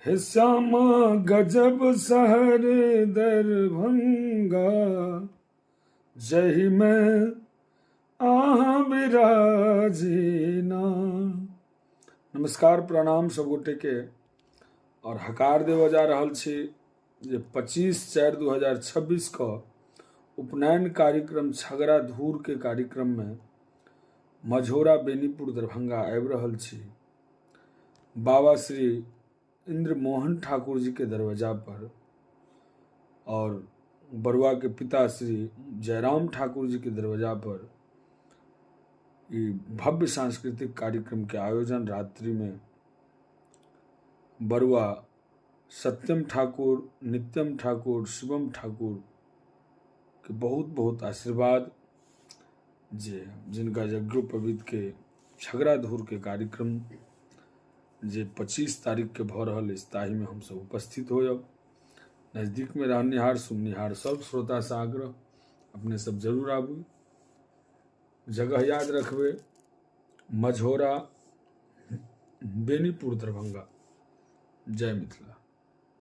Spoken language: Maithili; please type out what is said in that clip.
हे श्यामा गजब शहर दरभंगा, जहिमे अहाँ बिराजीना। नमस्कार, प्रणाम सब गोटे के और हकार देवऽ जा रहल छी जे 25/4/2026 के उपनयन कार्यक्रम छगड़ा धूर के कार्यक्रम में मझौरा बेनीपुर दरभंगा आबि रहल छी। बाबा श्री इंद्र मोहन ठाकुर जी के दरवाजा पर और बरुआ के पिता श्री जयराम ठाकुर जी के दरवाजा पर ई भव्य सांस्कृतिक कार्यक्रम के आयोजन रात्रि में बरुआ सत्यम ठाकुर, नित्यम ठाकुर, शिवम ठाकुर के बहुत बहुत आशीर्वाद जे जिनका यज्ञोपवीत के झगड़ा धूरके कार्यक्रम जे 25 तारीखके भऽ रहल अछि ताहिमे हमसभ उपस्थित होयब। नजदीकमे रहनिहार सुननिहार सभ श्रोतासँ आग्रह, अपने सब जरूर आबू। जगह याद रखबै, मझौरा बेनीपुर दरभंगा। जय मिथिला।